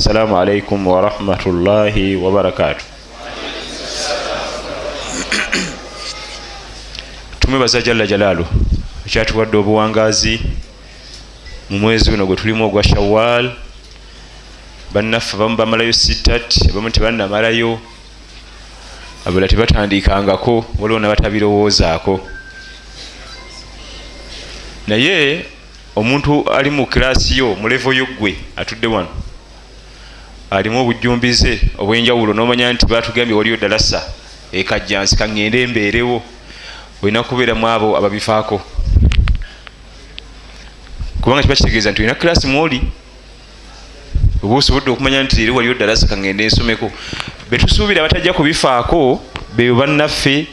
Assalamu alaikum warahmatullahi wabarakatuh. Tumwebaza Jalla Jalalu ekyatuwadde obuwangazi mu mwezi guno gwe tulimu ogwa Shawwal. Bannaffe abamu bamalayo sittat, abamu tebannamalayo, abalala tebatandikangako, waliwo n'abatabirowoozaako. Naye omuntu ali mu kilasi yo, mu level yo ggwe atudde wano, alimu obujjumbize obw'enjawulo, n'omanya nti batugambye waliyo dalasa ekajjansi, kaŋŋende embeerewo. Olina kubeeramu abo ababifaako, kubanga kiba kitegeeza nti olina kilasi mwoli oba osobodde okumanya nti leero waliyo dalasa, kaŋŋende ensomeko. Betusuubira abatajja kubifaako beebo bannaffe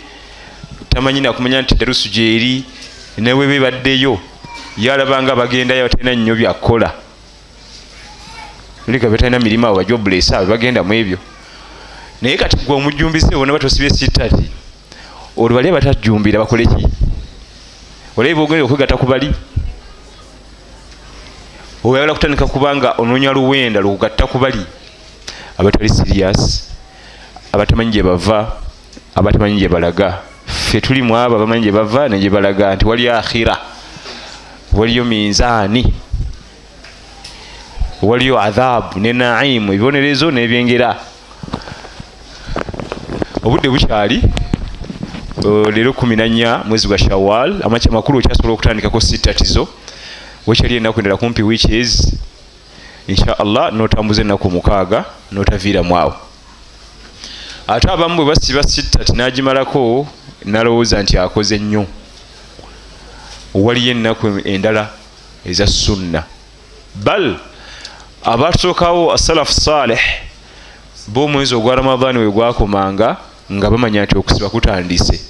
tamanyi nakumanya nti darusu gyeri, newe bebaddeyo yalabanga bagendayo batalina nnyo byakukola, leka batalina mirimu, abo bajobless abo bagenda mu ebyo. Naye kati gwe omujjumbize wonna batosibye sittati, olwo bali abatajjumbira bakole ki? Olabe bwogenda okwegatta ku bali, oyagala kutandika kubanga onoonya luwenda lukugatta ku bali abatali serious, abatamanyi gye bava, abatamanyi gye balaga. Ffe tuli mu abo abamanyi gye bava ne gye balaga, nti waliyo akhira, waliyo minzaani, waliyo adhabu ne naimu, ebibonerezo n'ebyengera. Obudde bukyali, leero 14 mwezi gwa Shawwal. Amakulu okyasobola okutandikako sittatizo, wekyali ennaku endala kumpi weeks, insha Allah n'otambuza ennaku 6 n'otaviiramu awo. Ate abamu bwe basiba sittati n'agimalako n'alowooza nti akoze nnyo. Waliyo ennaku endala eza sunna. Bal abatusookawo asalafu saleh bo omwezi ogwa Ramadhaani we gwakomanga nga bamanya nti okusiba kutandise.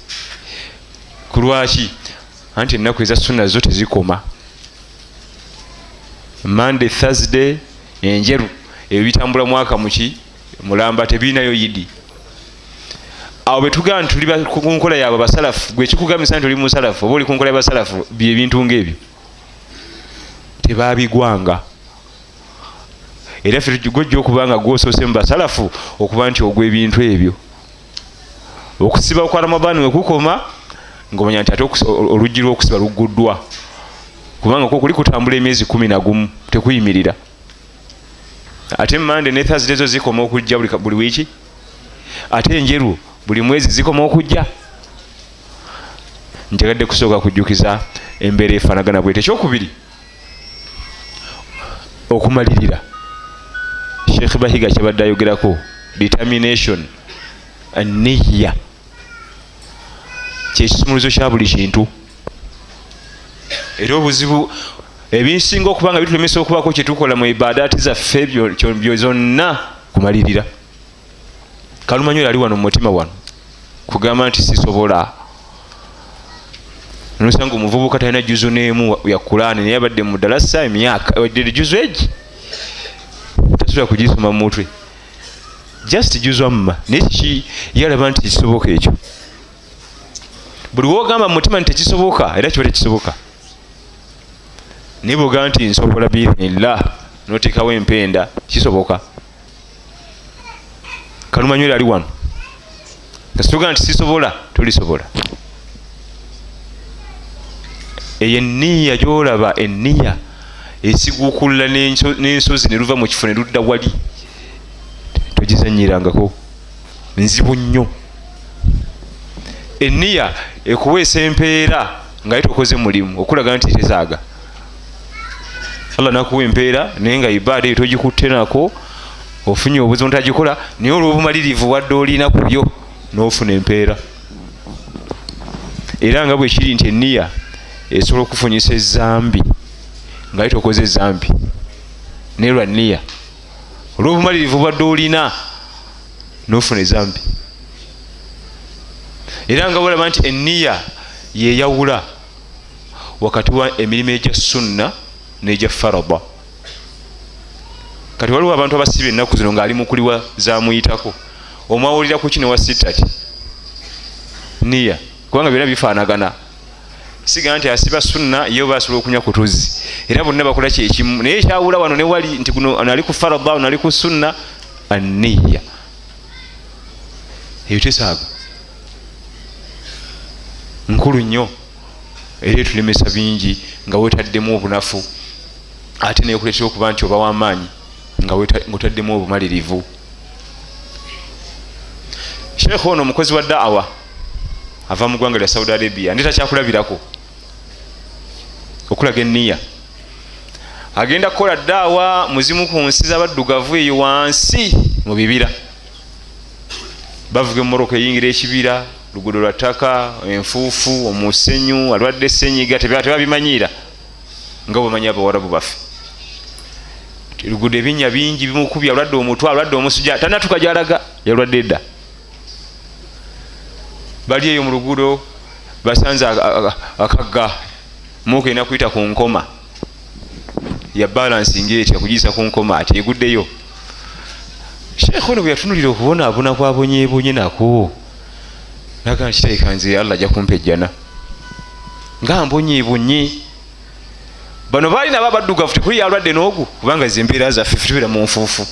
Ku lwaki? Anti ennaku eza sunna zo tezikoma. Monday, Thursday, enjeru, ebyo bitambula mwaka muki mulamba, tebirinayo yidi. Awo betugamba nti tuli ku nkola yaabwe abasalafu, gwe kikugambisa nti oli musalafu oba oli ku nkola y'abasalafu, byebintu ng'ebyo tebabigwanga. Era ffe gwojja okuba nga gwosoose mu basalafu okuba nti ogwa ebintu ebyo. Okusiba kwa Ramadhaani we kukoma ng'omanya nti ate oluggi lw'okusiba lugguddwa, kubanga kwo kuli kutambula emyezi 11 tekuyimirira. Ate Monday ne Thursday zo zikoma okujja buli wiiki, ate enjeru buli mwezi zikoma okujja. Njagadde kusooka kujjukiza embeera efaanagana bwete. Ekyokubiri, okumalirira. Sheikh Bahiga kyabadde ayogerako, determination, aniya, kyekisumuluzo kya buli kintu. Era obuzibu ebisinga okuba nga bitulemesa okubaako kye tukola mu ibadaati zaffe byo zonna kumalirira. Kalumanywera ali wano mu mutima wano kugamba nti sisobola. Nosanga omuvubuka talina juzu n'emu ya Kulaani, naye abadde mu dalasa emyaka, wadde juzu egi tasobola kugisoma mu mutwe, just juzu amma, naye kiki yalaba nti kisoboka ekyo. Buli w'ogamba mu mutima nti tekisoboka, era kiba tekisoboka. Naye bw'ogamba nti nsobola biidhnillah, n'oteekawo empenda, kisoboka. Kalumanywera ali wano, kasitugamba nti sisobola, tolisobola. Eyo enniya gy'olaba, enniya esiguukulula n'ensozi ne luva mu kifo ne ludda wali, togizannyirangako, nzibu nnyo. Enniya ekuweesa empeera nga ye tokoze mulimu, okulaga nti tezaaga. Allah n'akuwa empeera naye nga ibaada eyo togikutte nako, ofunye obuzibu ntagikola, naye olw'obumalirivu wadde olina ku byo n'ofuna empeera. Era nga bwe kiri nti enniya esobola okufunyisa ezambi nga ye tokoze ezambi, naye lwa nniya olw'obumalirivu bwadde olina n'ofuna ezambi. Era nga bwolaba nti enniya yeyawula wakati wa emirimu egya sunna n'egya farada. Kati waliwo abantu abasiba ennaku zino ng'ali mu kuliwa zamuyitako, omwawulira ku kino wa sittati niya, kubanga byonna bifaanagana. Siga nti asiba sunna ye oba asobola okunywa ku tuzzi, era bonna bakola kyekimu, naye ekyawula wano ne wali nti guno ali ku farada, ono ali ku sunna, aniya eyo tesaaga nkulu nnyo, era etulemesa bingi nga wetaddemu obunafu, ate nekuleetera okuba nti oba w'amaanyi nga otaddemu obumalirivu. Sheikh ono omukozi wa da'awa ava mu ggwanga lya Saudi Arabia, ndi takyakulabirako okulaga enniya, agenda kukola da'awa muzimu ku nsi z'abaddugavu eyo wansi mu bibira. Bavuga emmoroka eyingira ekibira, luguudo lwa ttaka, enfuufu, omusenyu, alwadde senyiga, tebabimanyiira nga bwebamanyi abawarabu baffe. Luguudo ebinnya bingi bimukubye, alwadde omutwe, alwadde omusujja, tannatuuka gy'alaga, yalwadde dda. Bali eyo mu luguudo basanze akagga, muka erina kuyita ku nkoma ya balansinga etya kugiyisa ku nkoma, ati eguddeyo. Sheikh ono bwe yatunulira okubonaabona kwabonyeebonye nako, naga nti kirabika nze Allah ajja kumpa ejjana nga mbonyeebonye. Bano baali nabo abaddugavu, tekuli yalwadde n'ogu, kubanga ze embeera zaffe ffe tubeera mu nfuufu.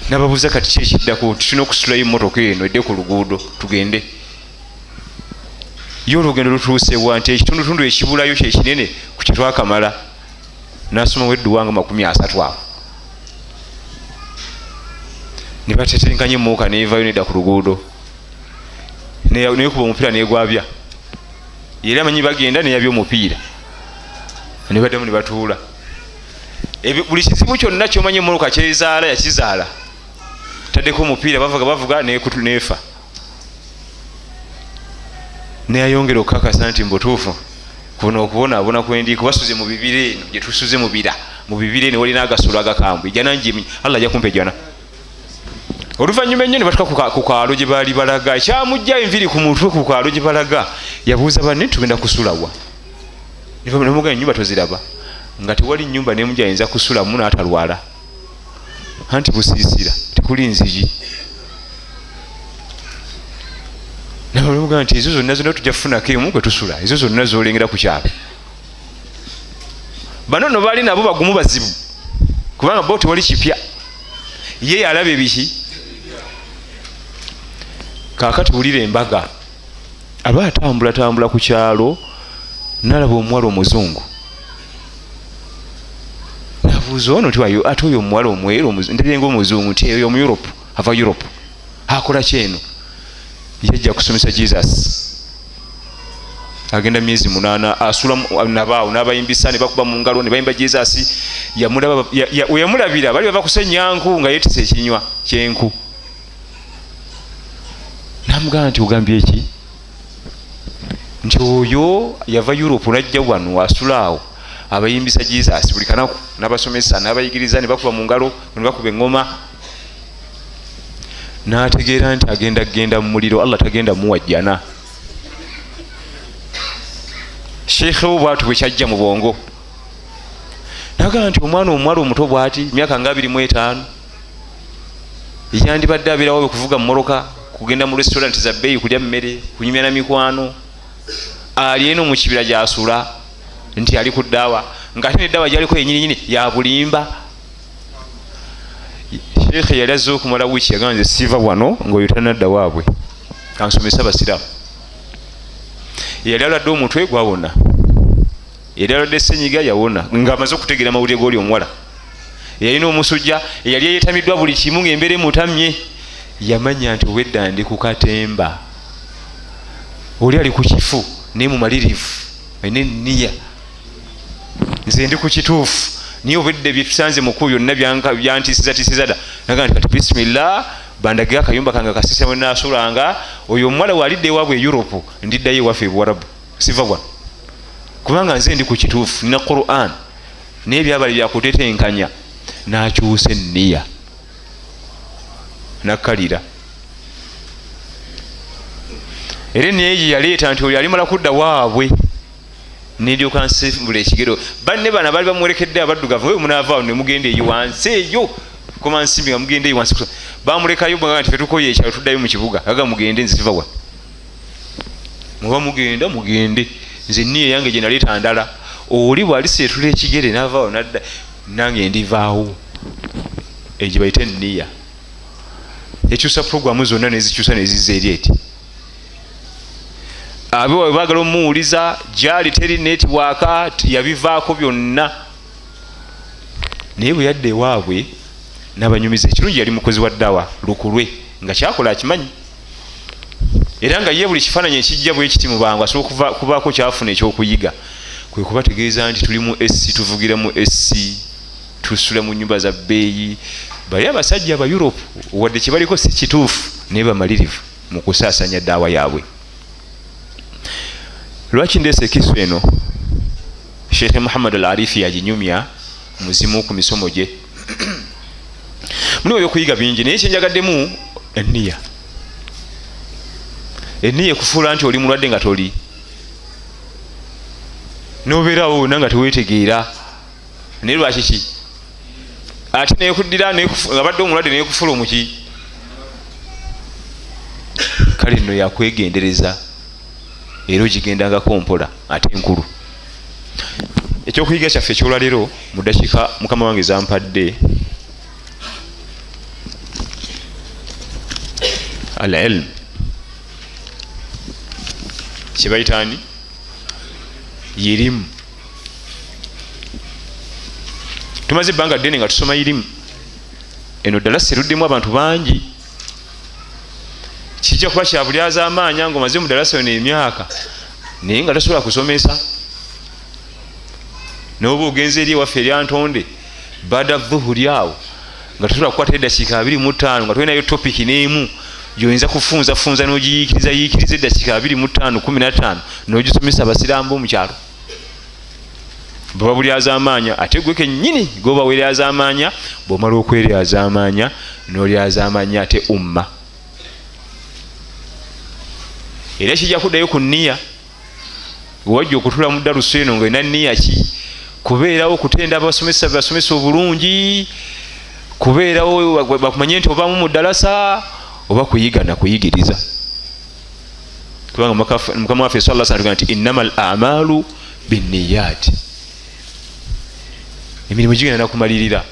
Nababuuza kati ki ekiddako, tulina okusitulayo emmotoka eno edde ku luguudo tugende. Ye olugendo lutuusewa nti ekitundutundu ekibulayo kyekinene ku kye twakamala. N'asomawo edduwa nga 30 awo, ne batetenkanya emmotoka n'evaayo nedda ku luguudo, nekuba omupiira negwabya. Yali amanyi bagenda neyabya omupiira, ne baddamu ne batuula. Buli kizibu kyonna kyomanyi emmotoka kyezaala yakizaala, taddeko omupiira, bavuga bavuga nefa. Neyayongera okukakasa nti mbutuufu kuno okubonaabona kwendi kubasuze mu bibira eno gye tusuze mu bira, mu bibira eno walina agasolo agakambwe, ejjana ngi Allah ajja kumpa ejjana. Oluvannyuma ennyo ne batuuka ku kaalo gye baali balaga, ekyamujja enviiri ku mutwe ku kaalo gye balaga, yabuuza banne tugenda kusulawa. Ne bamugamba ennyumba toziraba, nga tewali nnyumba n'emu gy'ayinza kusulamu n'atalwala, anti busiisira tekuli nzigi. Nabamugamba nti ezo zonna zonna tujja kufunako emu kwe tusula, ezo zonna z'olengera ku kyalo. Bano nno baali nabo bagumu bazibu, kubanga bo tewali kipya, ye yalaba ebiki. Kaakati wulira embaga, aba atambulatambula ku kyalo n'alaba omuwala omuzungu, nabuuza ono nti ate oyo omuwala omweru ndabye ng'omuzungu, nti oyo mu Europe, ava Europe, akola ki eno? Yajja kusomesa Jesus, agenda myezi 8 asula nabaawo n'abayimbisa ne bakuba mu ngalo ne bayimba Jesus. Weyamulabira bali bava kusenya nku nga yeetisse ekinywa ky'enku, namugamba nti ogambye ki? Nti oyo yava Europe n'ajja wano asula awo abayimbisa Jesus buli kanaku, n'abasomesa n'abayigiriza ne bakuba mu ngalo ne bakuba eŋŋoma. N'ategeera nti agenda kugenda mu muliro, Allah tagenda muwa jjana. Sheikh wo bw'atyo bwe kyajja mu bwongo, nagamba nti omwana omuwala omuto bw'ati myaka nga 25 yandibadde abeerawo kuvuga mmoloka, kugenda mu restaurant za bbeeyi, kulya mmere, kunyumya na mikwano, ali eno mu kibira gy'asula nti ali ku ddaawa, ng'ate n'eddaawa gy'aliko yennyininyini ya bulimba. Sheikh yali azze okumala wiiki, yagamba nze siva wano ng'oyo tannadda waabwe, kansomese abasiraamu. Yali alwadde omutwe gwawona, yali alwadde senyiga yawona, ng'amaze okutegeera amawulire g'oli omuwala. Yalina omusujja, yali yeetamiddwa buli kimu ng'embeera emutamye. Yamanya nti obwedda ndi ku katemba, oli ali ku kifu naye mumalirivu, alina enniya, nze ndi ku kituufu, naye obwedda bye tusanze mu kkubo byonna byantiisizatiisiza dda. Nagamba nti kati bisimillah, bandage akayumba kange akasiisa mwe naasulanga, oyo omuwala w'alidde ewaabwe e Europe, ndiddayo ewaffe e Buwarabu, siva wano, kubanga nze ndi ku kituufu, nina Quran, naye byabali byakutetenkanya. N'akyusa enniya nakkalira, era enniya gye yaleeta nti oyo alimala kudda waabwe neryoka nsimbula ekigero. Banne bano abaali bamuwerekedde abaddugavu, we munaava awo ne mugenda eyo wansi eyo koma nsimbi nga mugenda eyo wansi, bamulekayo bwanga nti ffe tukoye ekyalo tuddayo mu kibuga, aga mugende nze siva wano. Muba mugenda mugende, nze niye yange gye naleeta ndala. Oli bw'aliseetula ekigere n'avaawo nadda, nange ndivaawo. Egyo bayite niya ekyusa programu zonna nezikyusa nezizza eri eti. Abe waabwe baagala omuwuliza gyali teri netiwaaka, yabivaako byonna. Naye bwe yadda ewaabwe n'abanyumiza, ekirungi yali mukozi wa ddawa lukulwe nga kyakola akimanyi, era nga ye buli kifaananyi ekijja bwe kiti mu bangu asobola kubaako kyafuna ekyokuyiga. Kwe kubategeeza nti tuli mu AC, tuvugira mu AC, tusula mu nyumba za bbeeyi. Bali abasajja aba Europe wadde kyebaliko si kituufu, naye bamalirivu mu kusaasanya daawa yaabwe. Lwaki ndeese ekisu eno? Sheikh Muhammad Al-Arifi yaginyumya muzimu ku misomo gye. Mulimu ebyokuyiga bingi, naye kyenjagaddemu eniya. Eniya ekufuula nti oli mulwadde nga toli, nobeerawo wonna nga teweetegeera. Naye lwaki ki ate nekuddira abadde omulwadde nekufuula omuki? Kale nno yakwegendereza era ogigendangako mpola ate enkulu. Ekyokuyiga kyaffe ekyolwaleero mu ddakiika mukama wange zampadde, al-ilm kyebayitaani yirimu. Tumaze ebbanga ddene nga tusoma irimu eno, ddala seruddemu abantu bangi. Kijja kuba kya buli azaamaanya ng'omaze mu ddalasa eno emyaka naye nga tosobola kusomesa. N'oba ogenze eri ewaffe eryantonde bada dhuhuri awo nga tosobola kukwata eddakiika 25 nga tolinayo topiki n'emu gyoyinza kufunzafunza n'ogiyiikiriza yiikiriza eddakiika 25 15 n'ogisomesa abasiraamu b'omukyalo. Baba buli azaamaanya, ate gwe kennyini goba weeryazaamaanya. Bw'omala okweryazaamaanya n'olyazaamaanya ate umma. Era kijja kuddayo ku nniya. Wajja okutula mu ddalusu eno ng'olina nniya ki? Kubeerawo okutenda abasomesa basomesa obulungi, kubeerawo bakumanye nti obamu mu ddalasa, oba kuyiga na kuyigiriza. Kubanga mukama waffe sallallahu alaihi wasallam nti innamal a'malu binniyat, emirimu gigenda nakumalirira.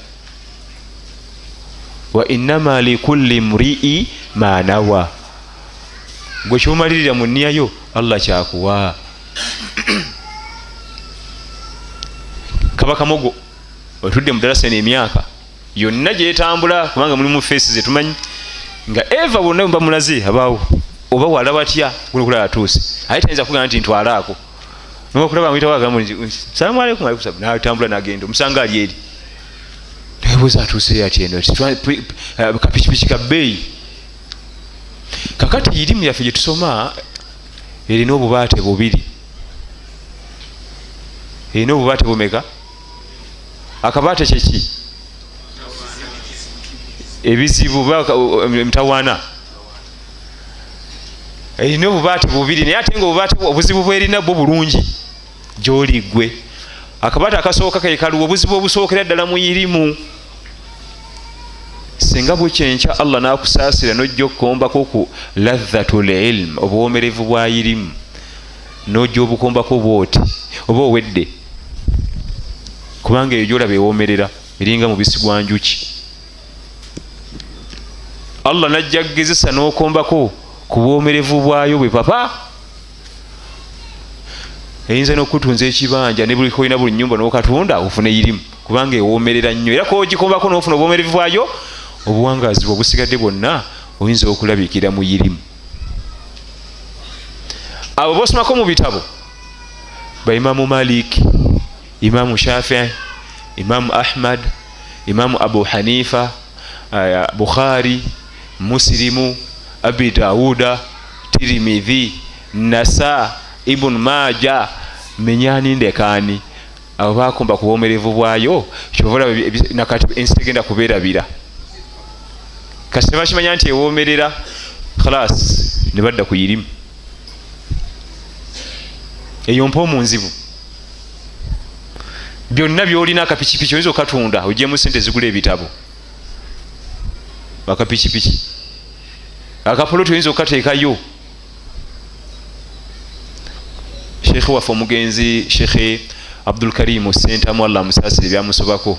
Wa innama likulli mri'i ma nawa, gwe kyomalirira mu nniya yo Allah kyakuwa. Kaba kamogo otudde mu ddalasa eno emyaka yonna gyetambula, kubanga mulimu feesi zetumanyi nga eva bonna mba mulaze abaawo oba walaba atya guno kulaba atuuse, aye tayinza kugamba nti ntwalaako nokulaba amuyitawo agamba nti salaamu aleikum aleikum salaam, n'atambula n'agenda omusanga ali eri nebuuza atuuse ati eno kapikipiki ka bbeeyi. Kakati irimu yaffe gye tusoma erina obubaate bubiri. Erina obubaate bumeka? Akabaate kyeki? Ebizibu emitawaana. Erina obubaate bubiri, naye ate nga obubaate obuzibu bwerina bwo bulungi gy'oli ggwe. Akabaate akasooka ke kaluwa, obuzibu obusookera ddala mu irimu. Singa bukyenkya Allah n'akusaasira n'ojja okukombako ku ladhatul ilm, obuwoomerevu bwa irimu, n'ojja obukombako bw'oti oba owedde, kubanga eyo gy'olaba ewoomerera eringa mubisi gwa njuki. Allah n'ajja kugezesa n'okombako ku buwoomerevu bwayo bwe papa. Eyinza n'okutunza ekibanja ne buli kolina buli nnyumba n'okatunda ofune irimu, kubanga ewoomerera nnyo. Era k'ogikombako n'ofuna obuwoomerevu bwayo, obuwangaazi bwe obusigadde bwonna oyinza okulabikira mu irimu. Abo bosomako mu bitabo ba Imamu Malik, Imamu Shafii, Imamu Ahmad, Imamu Abu Hanifa, Bukhari, Muslimu, Abi Dawuda, Tirimidhi, Nasa, Ibn Maja, menyani ndekaani. Abo bakomba ku buwoomerevu bwayo, kyova olaba nakati ensi tegenda kubeerabira. Kasita bakimanya nti ewoomerera, khalas ne badda ku irimu. Eyo mpoomu nzibu. Byonna by'olina akapikipiki oyinza okatunda oggyemu ssente zigula ebitabo. Akapikipiki akapoloti oyinza okukateekayo. Sheikh waffe omugenzi Sheikh Abdul Karim Sentamu, Allah amusaasire, byamusobako,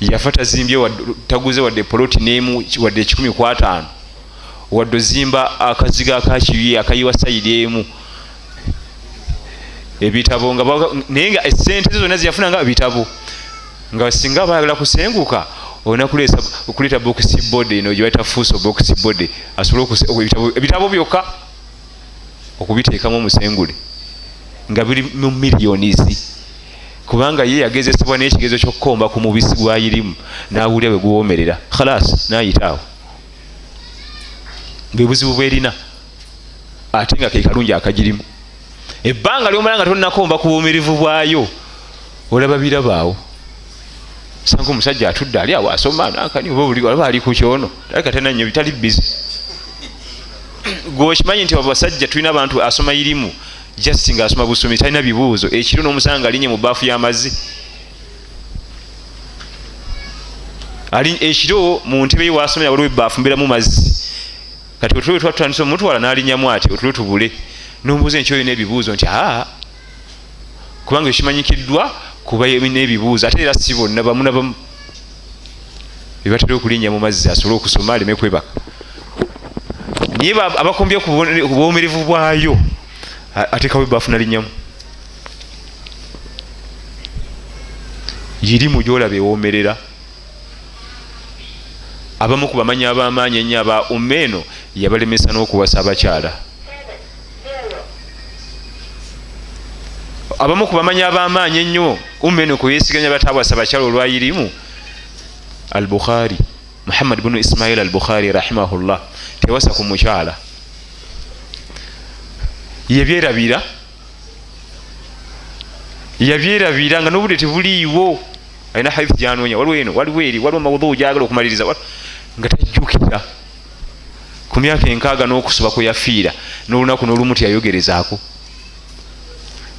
yafa tazimbye, taguze wadde poloti nemu, wadde 150, wadde ozimba akaziga akakiwi akayiwa sayidi emu. Ebitabo nga, naye nga esente ze zonna zeyafuna nga bitabo, nga singa bayagala kusenguka olina kuleeta box body eno gye bayita fuso box body, asobole ebitabo byokka okubiteekamu omusengule, nga biri mu miliyonizi, kubanga ye yagezesebwa n'ekigezo ky'okukomba ku mubisi gwa irimu n'awulira bwe guwoomerera, khalas, n'ayita awo. Bwe buzibu bwerina, ate nga ke kalungi akagirimu. Ebbanga lyomala nga tonnakomba ku buwumirivu bwayo, olaba birabaawo. Sanga omusajja atudde ali awo asoma nakani, oba olaba ali ku kyono, talika tena nnyo, tali busy. Gwe okimanyi nti abasajja tulina abantu asoma irimu just nga asoma busomi, talina bibuuzo. Ekiro n'omusanga alinye mu baafu y'amazzi, ali ekiro mu ntebe ye wasomera waliwo ebaafu mbeeramu mazzi. Kati otulo twatutandise omutwala n'alinyamu ati otulo tubule, n'omubuuza enkyo olina ebibuuzo nti aa, kubanga ekimanyikiddwa kuba n'ebibuuzo. Ate era si bonna, bamu na bamu bebatera okulinnya mu mazzi asobole okusoma aleme kwebaka. Naye abakombye ku buwoomerevu bwayo, ateekawo ebaafu nalinnyamu. Yirimu gyolaba ewoomerera. Abamu ku bamanyi ab'amaanyi ennyo aba umma eno yabalemesa n'okuwasa abakyala. Abamu ku bamanyi ab'amaanyi ennyo umma eno kweyesiganya batawasa bakyala olwayirimu, Al-Bukhari, Muhammad bunu Ismail Al-Bukhari rahimahullah, tewasa ku mukyala, yabyerabira, yabyerabira nga n'obudde tebuliiwo. Alina hadith gyanoonya, waliwo eno, waliwo eri, waliwo mawudhu gyagala okumaliriza, nga tajjukira. Ku myaka 60 n'okusoba kwe yafiira, n'olunaku n'olumu teyayogerezaako.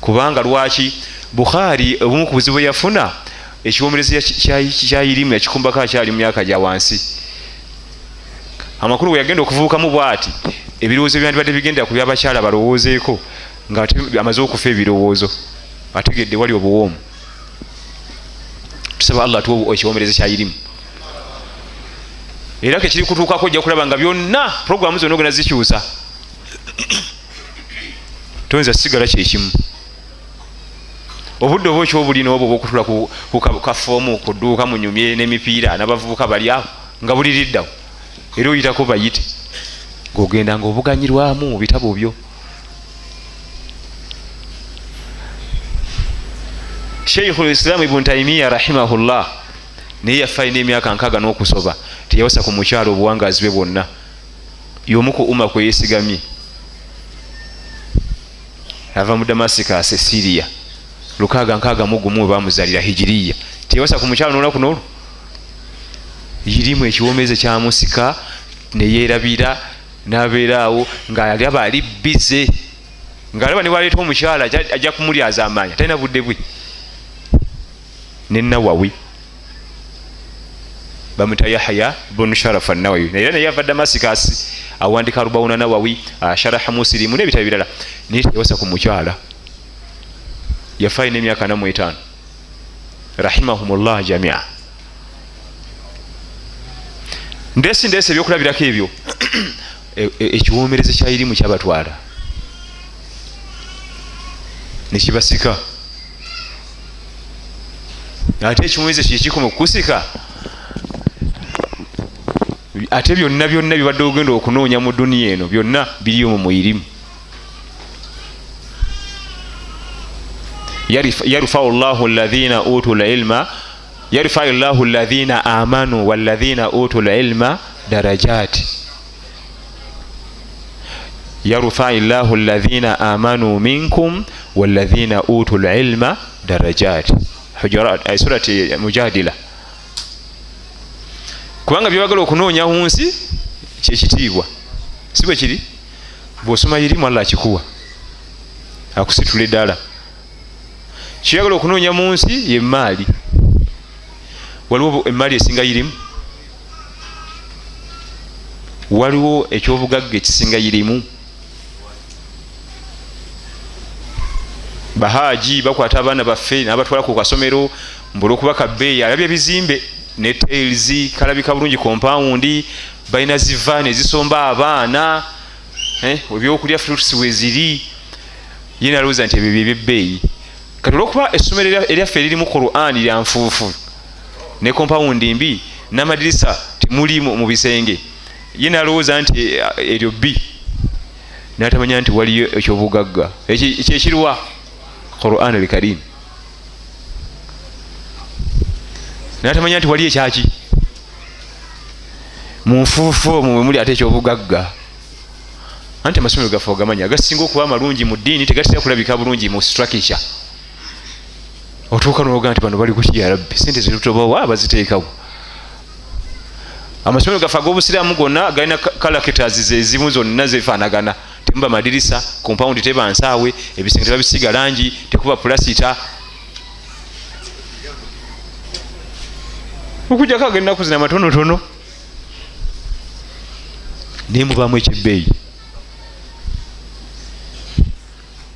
Kubanga lwaki? Bukhari obumu ku buzibu yafuna, ekiwomerezi kyayirimu yakikumbako akyali mu myaka gya wansi. Amakulu bwe yagenda okuvuukamu bw'ati, ebirowoozo byandibadde bigendera ku by'abakyala balowoozeeko, nga ate amaze okufa ebirowoozo, ategedde wali obuwoomu. Tusaba Allah atuwe ekiwomerezi kyayirimu, era kekiri kutuukako ojja kulaba nga byonna puroguramu zonna ogenda zikyusa, toyinza sigala kyekimu. Obudde oba okyobulina obwo obwokutula ku kafoomu ku dduuka munyumye n'emipiira n'abavubuka bali awo nga buliriddawo, era oyitako bayite ng'ogenda ng'obuganyirwamu mu bitabo byo. Sheikhul Islam Ibn Taymiya rahimahullah naye yafa alina emyaka 60 n'okusoba, teyawasa ku mukyalo obuwangaazi bwe bwonna, y'omu ku umma kwe yeesigamye. Ava mu Damascus e Syria, 661 we bamuzaalira hijiriya, teyawasa ku mukyalo n'olunaku n'olwo. Yirimu ekiwomeeze kyamusika neyeerabira, n'abeera awo ng'alaba ali bize, ng'alaba ne bwaleeta omukyala ajja kumulyaza amaanyi, talina budde bwe. Ne Nawawi bamuta Yahya bunu Sharaf an-Nawawi, era naye ava Damascus, awandika Arba'una Nawawi, Sharaha Muslim n'ebitabo ebirala, naye teyawasa ku mukyala. Yafa alina emyaka 45, rahimahumullah jamia. Ndesi ndesi ebyokulabirako ebyo, ekiwoomereze kyayirimu kyabatwala nekibasika. Ate ekiwoomereze kyekikoma okukusika, ate byonna byonna bibadde ogenda okunoonya mu duniya eno byonna biriyo mu muyirimu. Yarfau llahu alladhina utul ilma, yarfau llahu alladhina amanu walladhina utul ilma darajat, yarfau llahu alladhina amanu minkum walladhina utul ilma darajat. Hujurat, ay surati Mujadila. Kubanga byebagala okunoonya ku nsi kyekitiibwa, si bwe kiri? Bw'osoma irimu Allah akikuwa, akusitula eddala. Kyeyagala okunoonya mu nsi ye maali. Waliwo emaali esinga irimu? Waliwo ekyobugagga ekisinga irimu? Bahaji bakwata abaana baffe n'abatwala ku kasomero mbulwokuba kabbeeyi, alabye ebizimbe ne tails, kalabika bulungi, compound, balina zivaani ezisomba abaana, ebyokulya fruits weziri, ye nalowooza nti ebyo byebyebbeeyi. Kati olwokuba essomero eryaffe eririmu Qur'an lya nfuufu ne compound mbi n'amadirisa temuli mu bisenge, ye nalowooza nti eryo bbi, n'atamanya nti waliyo ekyobugagga kyekiriwa Qur'an al-Karim, n'atamanya nti waliyo ekyaki mu nfuufu omwo mwe muli ate ekyobugagga. Anti amasomero gaffe ogamanya agasinga okuba amalungi mu ddiini tegatera kulabika bulungi mu structure. Otuuka n'oga nti bano bali ku ki ya Rabbi, sente zetutobawa baziteekawo. Amasomero gaffe ag'obusiraamu gonna galina characters zezimu, zonna zefaanagana. Temuba madirisa, compound teba nsaawe, ebisenge tebabisiiga langi, tekuba pulasita. Okujjako ag'ennaku zino amatonotono, naye mubaamu ekyebbeeyi.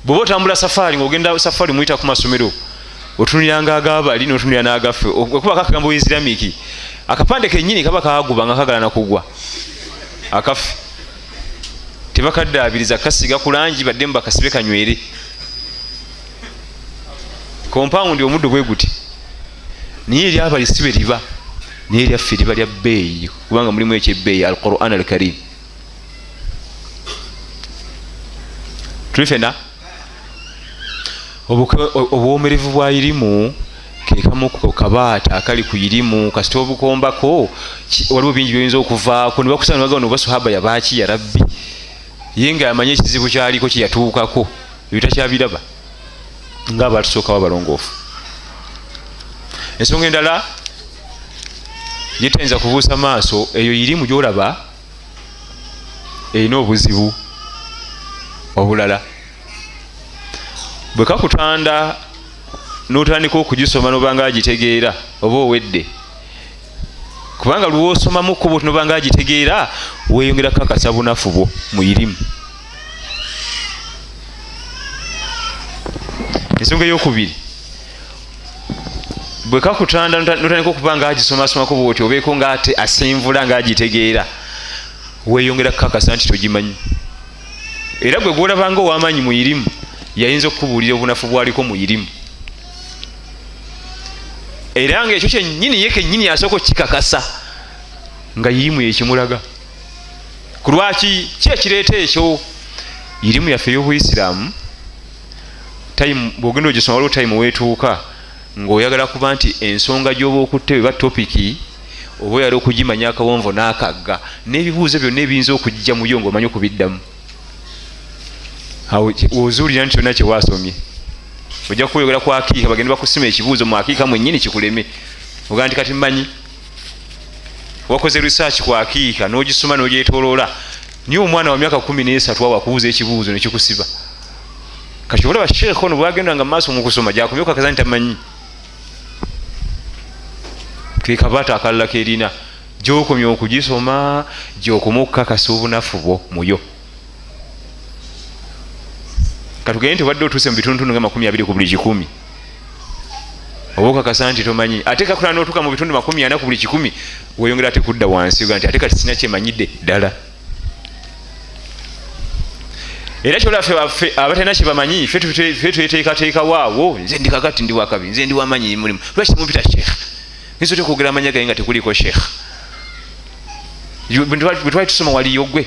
Bw'oba otambula safaari, ng'ogenda safaari muyita ku masomero, otunuliranga ag'abali n'otunulira n'agaffe. Okuba akagambo Islamic, akapande kennyini kaba kaaguba nga kagala nakugwa akaffe, tebakaddaabiriza, kasiiga ku langi baddemu bakasibe kanywere. Kompawundi omuddo bwe guti, naye eryabali si bwe liba, naye eryaffe liba lya bbeeyi, kubanga mulimu ekyebbeeyi, Al-Quran Al-Karim. Tuli fena obuwomerevu bwa irimu kekamu ku kabaata akali ku irimu, kasita obukombako waliwo bingi byoyinza okuvaako ne bakusanga ne bagamba basahaba yabaaki ya Rabbi, ye nga yamanye ekizibu kyaliko kye yatuukako ebitakyabiraba nga abatusookawo abalongoofu. Ensonga endala gyetayinza kubuusa maaso, eyo irimu gy'olaba erina obuzibu obulala. Bwe kakutanda n'otandika okugisoma n'obanga agitegeera oba owedde, kubanga lw'osomamu kkubo n'obanga agitegeera weeyongera kukakasa bunafu bwo mu irimu. Ensonga ey'okubiri, bwe kakutanda n'otandika okuba nga agisomasomako bw'oti obeeko ng'ate asenvula ng'agitegeera, weeyongera kukakasa nti togimanyi. Era gwe gw'olabanga ow'amaanyi mu irimu yayinza okukubuulira obunafu bwaliko mu irimu, era nga ekyo kyennyini ye kennyini asooka okukikakasa nga irimu yekimulaga. Ku lwaki ki ekireeta ekyo? Irimu yaffe ey'obuyisiraamu time bw'ogenda ogisoma waliwo time weetuuka ng'oyagala kuba nti ensonga gy'oba okutte eba topiki oba oyagala okugimanya akawonvo n'akagga n'ebibuuzo byonna ebiyinza okujja mu yo ng'omanyi okubiddamu. Awo ozuulira nti kyonna kye waasomye ojja kweyogera ku akiika, bagende bakusima ekibuuzo mu akiika mwennyini kikuleme, ogaa nti kati mmanyi wakoze research ku akiika n'ogisoma n'ogyetooloola, niye omwana wa myaka 13 awo akubuuza ekibuuzo ne kikusiba. Kati olaba sheekh ono bw'agendanga mu maaso mu kusoma gy'akomye okukakasa nti tamanyi. Ke kabaata akalala k'erina, gy'okomye okugisoma gy'okoma okukakasa obunafu bwo muyo. Katugende nti obadde otuuse mu bitundutundu nga 20 ku buli 100, oba okakasa nti tomanyi. Ate kakula n'otuuka mu bitundu 40 ku buli 100, weeyongera ate kudda wansi oga nti ate kati sina kyemanyidde ddala. Era kyolaba ffe abatalina kye bamanyi, ffe tweteekateekawo awo, nze ndi kakati ndi wakabi, nze ndi wamanyi mulimu, lwaki temumpita sheekh? Nsobola otya okwogera amannya gange nga tekuliiko sheekh? Bwe twali tusoma waliyo gwe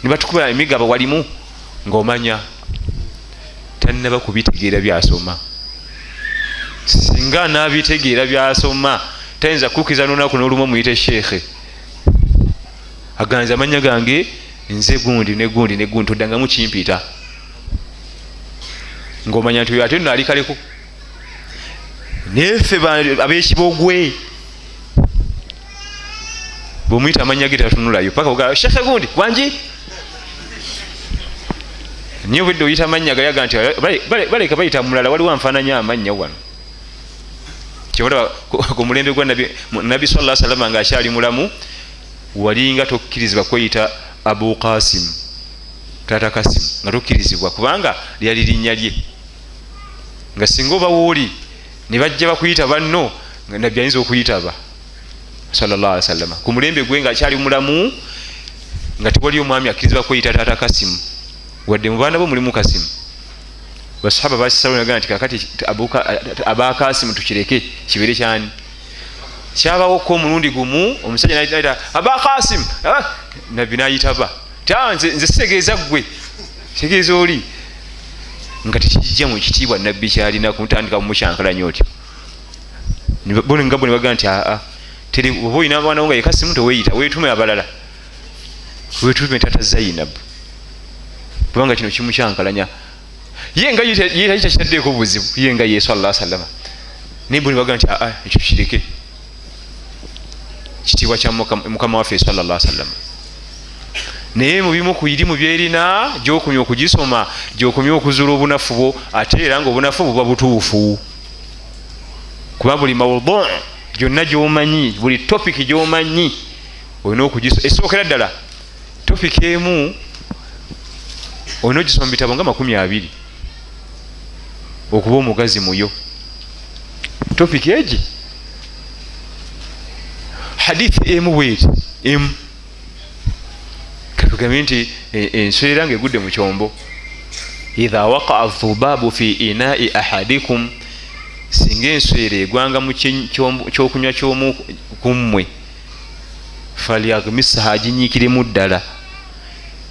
ne batukuba emigabo walimu ng'omanya tannaba kubitegeera byasoma. Singa anaabitegeera byasoma tayinza kukkiriza n'olunaku n'olumu omuyite sheekhe. Aganze amannya gange nze gundi ne gundi ne gundi, toddangamu kimpita, ng'omanya nti oyo ate nno ali kaleko. Naye ffe ab'ekibogwe bw'omuyita amannya ge tatunulayo paka ogaa sheekhe gundi wangi, niye obwedde oyita amannya gayaga nti baleka bayita mulala, waliwo anfaananya amannya wano. Kyolaba ku mulembe gwa Nabbi sallallahu alaihi wasallam ng'akyali mulamu, walinga tokkirizibwa kweyita Abu Qasim, Taata Kasim, nga tokkirizibwa kubanga lyali linnya lye. Nga singa oba wooli ne bajja bakuyita banno, nga nabbi ayinza okuyitaba sallallahu alaihi wasallam. Ku mulembe gwe nga akyali mulamu, nga tewali omwami akkirizibwa kweyita taata Kasimu, wadde mu baana bo mulimu Kasimu. Basahaba bakisalawo nagamba nti kakati Abakasimu tukireke kibeere kyani. Kyabawo ko omulundi gumu omusajja nayita Abakasimu, nabbi nayitaba nze sitegeeza ggwe, tegeeza oli, nga tekijja mu kitiibwa nabbi kyalina kumutandika mumukyankalanya otyo. Bo nga bo ne bagamba nti aa, teri oba olina abaana bo nga ye Kasimu teweeyita, weetume abalala, weetume taata Zainab, kubanga kino kimukyankalanya. Ye nga ye takitaddeeko buzibu, ye nga ye sallallahu alaihi wasallam. Naye bo ne bagamba nti aa, ekyo kireke, kitiibwa kya mukama waffe sallallahu alaihi wasallam. Naye mu bimu ku irimu byerina gy'okumya okugisoma, gy'okumya okuzuula obunafu bwo, ate era ng'obunafu buba butuufu. Kuba buli mawdu gyonna gy'omanyi, buli topic gy'omanyi olina okugisoma. Esookera ddala topic emu olina ogisoma mu bitabo nga 20 okuba omugazi muyo. Topic egi hadith emu bweti emu, katugambe nti enswera ng'egudde mu kyombo, idha waqa'a dhubabu fi ina'i ahadikum, singa enswera egwanga mu kyokunywa ky'omu kummwe, falyaghmisha, aginyiikiremu ddala.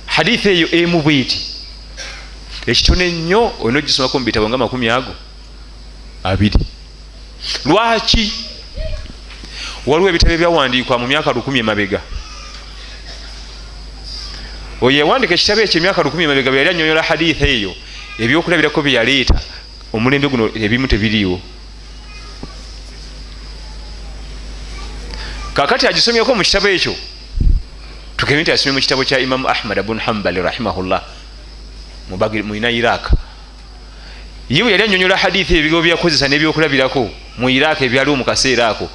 Hadith eyo emu bweti ekitone nnyo olina ogisomako mu bitabo nga 20. Lwaki? Waliwo ebitabo ebyawandiikwa mu myaka 1000 emabega. Oyo yawandiika ekitabo ekyo emyaka 1000 emabega bwe yali annyonnyola hadith eyo, ebyokulabirako bye yaleeta omulembe guno ebimu tebiriiwo. Kakati agisomyeko mu kitabo ekyo, tugambe nti asomye mu kitabo kya Imamu Ahmad ibn Hanbali rahimahullah mu Iraq. Ye bwe yali annyonnyola hadith eyo ebigambo bye yakozesa n'ebyokulabirako mu Iraq ebyaliwo mu kaseera ako,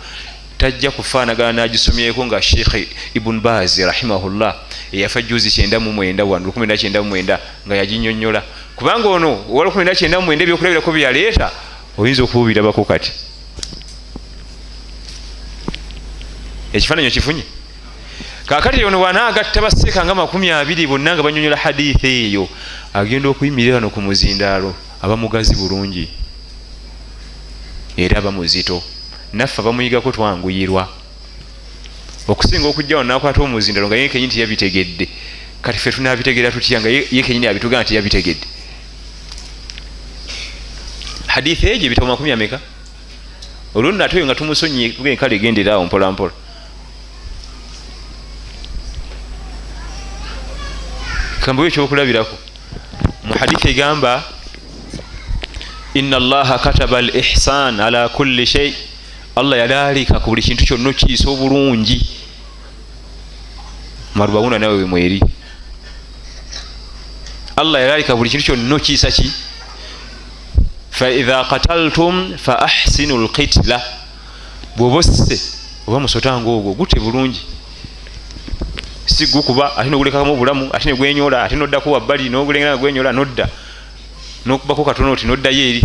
tajja kufaanagana n'agisomyeko nga Sheikh Ibn Baz rahimahullah eyafa juzi 99 wano 1999 nga yaginnyonnyola. Kubanga ono owa 1999 ebyokulabirako bye yaleeta oyinza okubirabako kati. Ekifaananyi okifunye? Kaakati ono bw'anaagatta baseeka nga 20 bonna nga bannyonnyola hadith eyo, agenda okuyimirira wano ku muzindaalo aba mugazi bulungi era aba muzito. Naffe abamuyigako twanguyirwa okusinga okujja wano n'akwata omuzindalo nga ye kenyini tiyabitegedde. Kati ffe tunaabitegeera tutya nga ye kenyini abitugamba nti yabitegedde? Hadith egyo ebitabo 20 ameka? Olwo nno ate oyo nga tumusonyiye tugende kale egendera awo mpola mpola. Kambuwe ekyokulabirako mu hadith egamba inna Allaha kataba al-ihsan ala kulli shay, Allah yalaalika ku buli kintu kyonna okiyisa obulungi. Marubawuna nawe mweri. Allah yalaalika buli kintu kyonna okiyisa ki? Fa idha qataltum fa ahsinu al-qitla, bw'oba osse oba musota ng'ogwo gute bulungi, si gukuba ate n'ogulekamu obulamu ate ne gwenyola ate n'oddako wabbali n'ogulengera nga gwenyola n'odda n'okubako katono oti n'oddayo eri,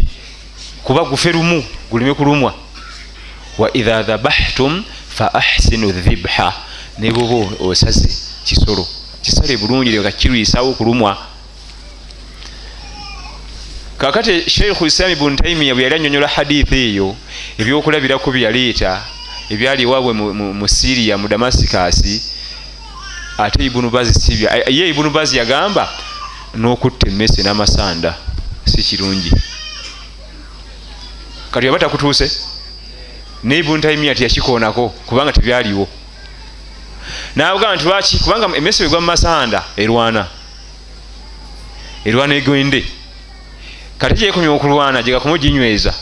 kuba gufe lumu guleme kulumwa. Wa idha dhabahtum fa ahsinu dhibha, ne bw'oba osaze kisolo kisale bulungi leka kirwisaawo okulumwa. Kakati Sheikh Islam Ibn Taymiyyah bwe yali annyonnyola hadith eyo, ebyokulabirako bye yaleeta ebyali ewaabwe mu Syria mu Damascus, ate Ibn Baz sibya. Ye Ibn Baz yagamba n'okutta emmese n'amasanda si kirungi. Kati yaba takutuuse ne Ibn Taymiyyah teyakikoonako kubanga tebyaliwo. N'agamba nti lwaki? Kubanga emmese bw'egwa mu masanda erwana egende. Kati gyekomye okulwana gye gakoma oginyweza,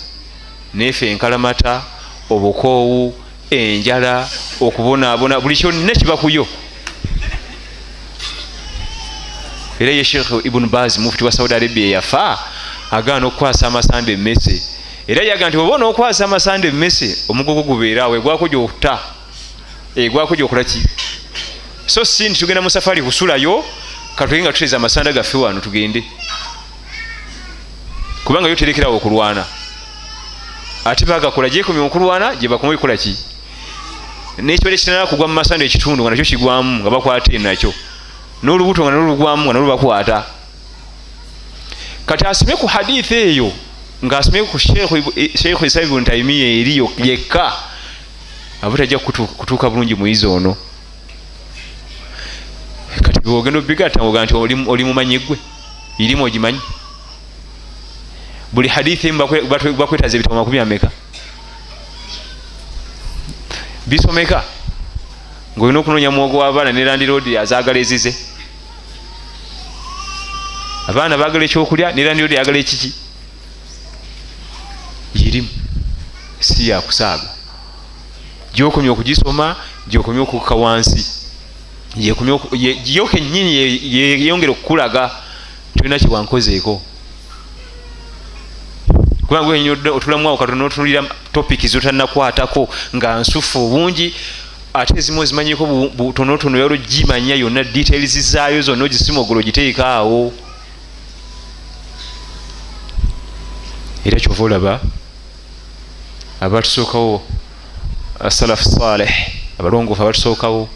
neefe enkalamata, obukoowu, enjala, okubonaabona, buli kyonna kiba kuyo. Era ye Sheikh Ibn Baz mufti wa Saudi Arabia yafa agaana okukwasa amasanda emmese. Era yaga nti bw'oba onookwasa amasanda emmese omugogo gubeera awo egwako gy'okutta, egwako gy'okola ki? So si nti tugenda mu safari kusulayo, katugende nga tuteeza amasanda gaffe wano tugende. Kubanga yo terekerawo okulwana, ate bagakola gyekomye okulwana gye bakoma ekola ki, n'ekibadde kitanala kugwa mu masanda ekitundu nga nakyo kigwamu nga bakwata nakyo, n'olubuto nga nalwo lugwamu nga nalwo bakwata. Kati asome ku hadithi eyo ng'asome ku Sheikh Islam Ibn Taymiyyah eriyo yekka, aba tajja kutuuka bulungi muyizi ono. Kati bw'ogenda obigatta ng'ogaa nti oli mumanyi gwe, irimu ogimanyi. Buli hadithi emu bakwetaaza ebitabo 20 ameka bisomeka, ng'olina okunoonya muwogo w'abaana ne landiroodi azaagala ezize. Abaana baagala ekyokulya ne landiroodi ayagala ekiki. Irimu si yakusaaga, gyokomye okugisoma gyokomye okukka wansi, yo kennyini yeyongera okukulaga tolina kyewankozeeko. Kubanga otulamu awo katono otunulira topic zotannakwatako nga nsufu obungi, ate ezimu ozimanyiko butonotono, yalo gimanya yonna details zaayo zonna ogisimogolo ogiteeka awo. Era kyova olaba abatusookawo asalaf saleh, abalongoofu abatusookawo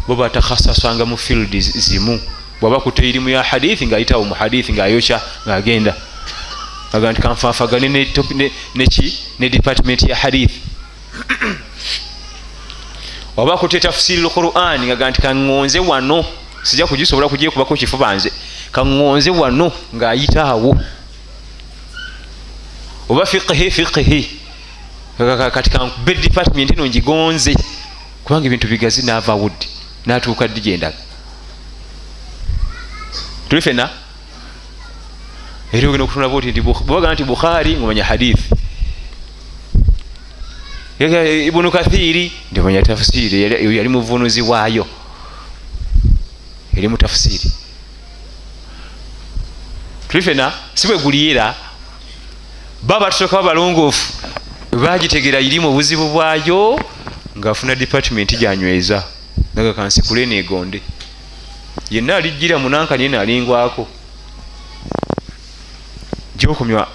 bo batakhasasanga mu field zimu. Bwaba kutte irimu ya hadithi ng'ayitawo mu hadithi ng'ayokya ng'agenda aga nti kanfaafagane ne department ya hadithi. Oba kutte tafsiri al-Qur'an ngaga nti kaŋŋonze wano, sijja kugisobola kugyekubako kifuba nze, kaŋŋonze wano ng'ayitaawo. Oba fiqhi kati kankube department eno ngigonze, kubanga ebintu bigazi n'avaawo ddi n'atuuka ddi gyendaga. Tuli fenna era ogenda okutunula bwoti nti bwebagamba nti Bukhari ng'omanya hadithi, Ibnu Kathiri nti omanya tafsiri, yali muvunuzi waayo, yali mu tafsiri. Tuli fenna si bwe guli era baba tusooka babalongoofu bagitegera irimu obuzibu bwayo ng'afuna department gyanyweza naga kansikule neegonde yenna alijjira munankani yena alingwako. Gyokomya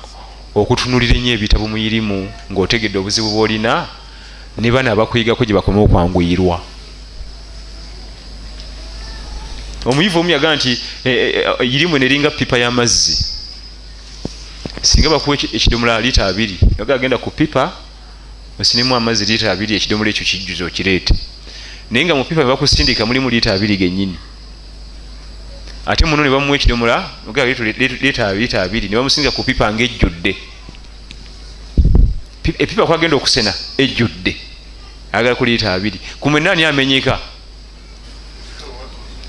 okutunulira ennyo ebitabo mu irimu ng'otegedde obuzibu bw'olina, ne bano abakuyigako gye bakoma okwanguyirwa. Omuyivu omu yagaa nti irimu eno eringa pipa y'amazzi, singa bakuwa ekidomola lita 2, yaga agenda ku pipa osinemu amazzi lita 2, ekidomola ekyo kijjuza okireete, naye nga mu pipa bakusindika mulimu lita 2 gennyini, ate muno ne bamuwa ekidomola lita 2 ne bamusindika ku pipa ng'ejjudde. Epipa kwagenda okusena ejjudde, ayagala ku lita 2, ku mwenna ani amenyeka?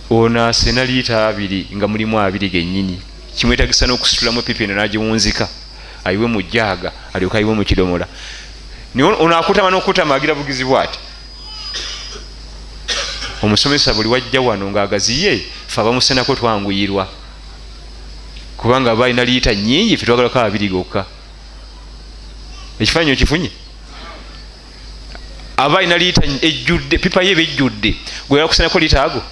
Ono asena lita 2 nga mulimu 2 gennyini, kimwetagisa n'okusitulamu epipa eno n'agiwunzika ayiwe mu jaaga alyoke ayiwe mu kidomola. Ono akutama n'okutama agira bugizi bw'ati. Omusomesa buli wajja wano ng'agaziye, ffe abamusenako twanguyirwa, kubanga aba alina liita nnyingi, ffe twagalako 2 gokka. Ekifaananyi okifunye? Aba alina liita ejjudde, pipa ye eba ejjudde, gwe yakusenako liita ago,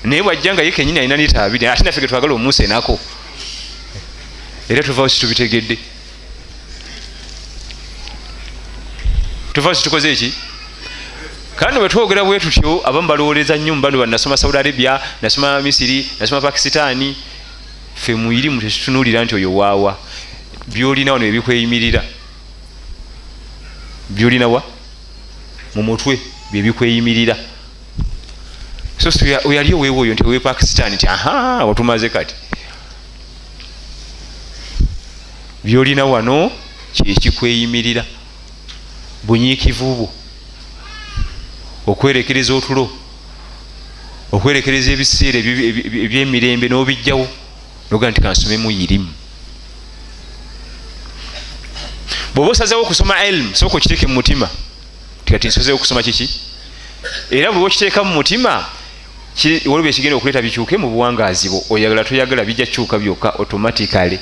naye bwajja nga ye kennyini alina liita 2, ate naffe ge twagala omusenako. Era tuvaawo situbitegedde, tuvaawo situkoze eki. Kandi bwe twogera bwe tutyo abamu balowooleza nnyo mu bano bannasoma Saudi Arabia, nasoma Misiri, nasoma Pakisitaani. Ffe mu irimu tetutunuulira nti oyo waawa, by'olina wano ebikweyimirira, by'olina wa mu mutwe bye bikweyimirira. So oyali oweewa oyo nti owe Pakisitaani nti aha watumaze kati. By'olina wano kyekikweyimirira, bunyiikivu bwo, okwerekereza otulo, okwerekereza ebiseera ebyemirembe n'obijjawo nogaa nti kansomemu irimu. Bw'oba osazeewo okusoma ilmu, sooka okiteeke mu mutima kati nsozeewo okusoma kiki, era bwe okiteeka mu mutima waliwo ekigenda okuleeta bikyuke mu buwangaazi bwo, oyagala toyagala bijja kyuka byokka automatically.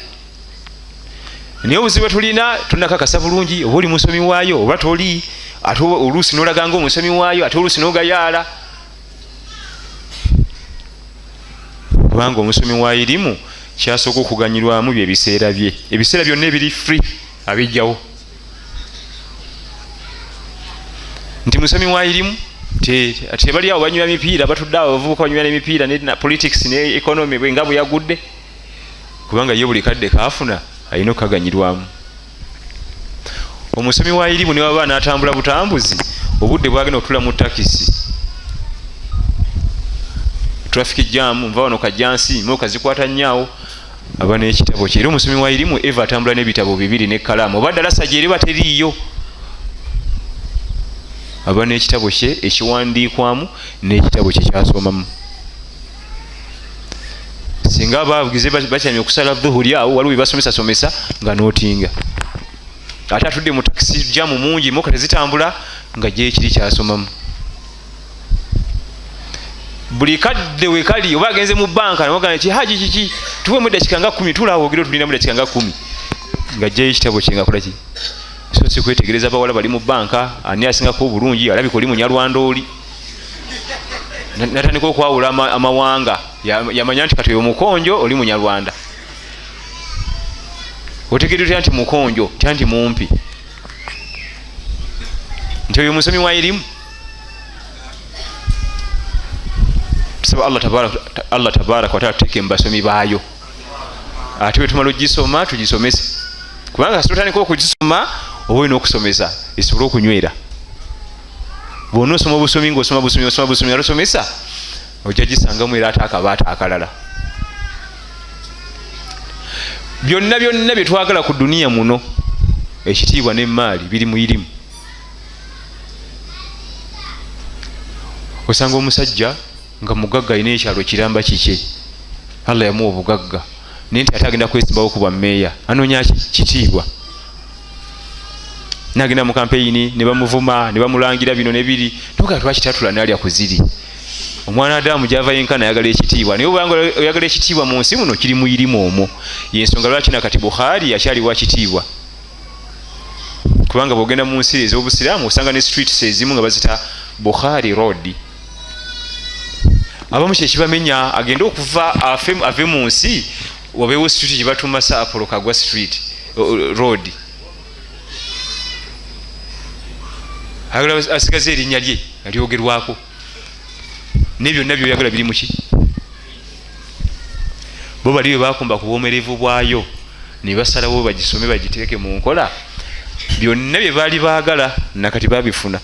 Naye obuzibu bwe tulina tonakakasa bulungi oba oli musomi waayo oba toli, ate oluusi n'olaga ng'omusomi waayo, ate oluusi n'ogayaala, kubanga omusomi wa irimu Kyasooka okuganyirwamu byebiseera bye, ebiseera byonna ebiri free abijjawo. Nti musomi wa irimu tebali awo banywa mipiira, batudde awo abavubuka banywa n'emipiira ne politics ne economy bwe nga bwe yagudde, kubanga ye buli kadde kaafuna alina okukaganyirwamu. Omusomi wa irimu ne waba n'atambula butambuzi, obudde bwagenda okutula mu takisi, traffic jam, nva wano Kajjansi moka zikwata nnyo, aba n'ekitabo kye. Era omusomi wa irimu eva atambula n'ebitabo bibiri n'ekkalaamu, oba ddalasa gyeriba teriiyo, aba n'ekitabo kye ekiwandiikwamu n'ekitabo kye kyasomamu. Singa abavugize bakyamye okusala dhuhuri awo, waliwo bebasomesasomesa nga nootinga, ate atudde mu takisi jamu mungi, moka tezitambula, nga gyekiri kyasomamu. Buli kadde wekali oba agenze mu banka namugamba nti haji kiki, tuwemu eddakiika nga 10, tulaawo ogire otulinamu eddakiika nga 10, nga jjayo ekitabo kye nga akola ki. So si kwetegereza abawala bali mu banka, ani asingako obulungi, alabika oli munyarwanda oli. Natandika okwawula amawanga, yamanya nti kati oyo mukonjo oli munyarwanda. Otegeera otya nti mukonjo, tya nti mumpi, nti oyo musomi wa irimu. Tusaba Allah tabaraka wataala tuteeke mu basomi baayo, ate bwe tumala ogisoma tugisomese, kubanga kasita otandika okugisoma oba olina okusomesa esobole okunywera. Bw'onoosoma obusomi ng'osoma busomi osoma busomi alosomesa, ojja gisangamu era ate akabaata akalala. Byonna byonna bye twagala ku duniya muno, ekitiibwa n'emmaali biri mu irimu. Osanga omusajja nga mugagga alina ekyalo kiramba kikye, Allah yamuwa obugagga, naye nti ate agenda kwesimbawo ku bwa mmeeya, anoonya kitiibwa. Nagenda mu kampeyini ne bamuvuma ne bamulangira bino ne biri, noga lwaki tatula n'alya ku ziri. Omwana Adamu gyava yenkana ayagala ekitiibwa, naye obanga oyagala ekitiibwa mu nsi muno kiri mu irimu omwo. Yensonga lwaki nakati Bukhari akyali wa kitiibwa, kubanga bw'ogenda mu nsi ez'obusiraamu osanga ne streets ezimu nga bazita Bukhari Road. Abamu kyekibamenya agende okuva ave mu nsi wabeewo street gye batuuma Sir Apollo Kagwa Street Road, ayagala asigaze erinnya lye nga lyogerwako, ne byonna byoyagala biri muki. Bo bali bwe bakumba ku buwomerevu bwayo ne basalawo bagisome bagiteeke mu nkola, byonna bye baali baagala nakati babifuna.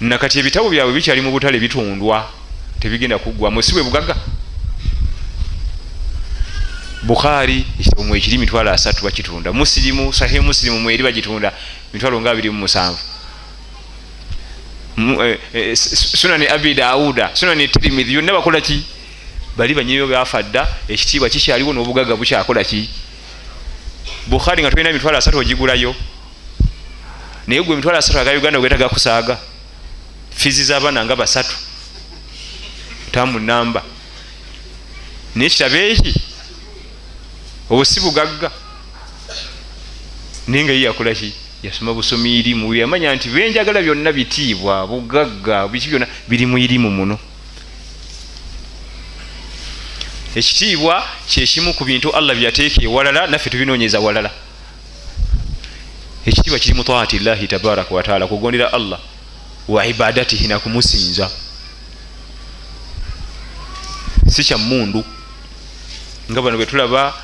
Nakati ebitabo byabwe bikyali mu butale bitundwa, tebigenda kuggwamu, si bwe bugagga. Bukhari ekitabo mwekiri 300,000 bakitunda, Musilimu Sahih Musilimu mweri bagitunda 27,000, Sunani Abi Dauda, Sunani Tirmidhi, yonna bakola ki? Bali banyiyo bafa dda, ekitiibwa kikyaliwo n'obugagga bukyakola ki. Bukhari nga tulina 300,000 ogigulayo, naye gwe 300,000 aga Uganda ogetaga kusaaga fizi z'abaana nga 3 tamu namba, naye ekitabo eki obusi bugagga. Naye nga ye yakola ki? Yasoma busomi irimu, yamanya nti benjagala byonna bitiibwa, bugagga, biki byonna biri mu irimu muno. Ekitiibwa kyekimu ku bintu Allah byateeka ewalala, naffe tubinoonyeza walala. Ekitiibwa kiri mu taati llahi tabaraka wataala, kugondera Allah wa ibadatihi, na kumusinza, si kya mundu. Nga bano bwe tulaba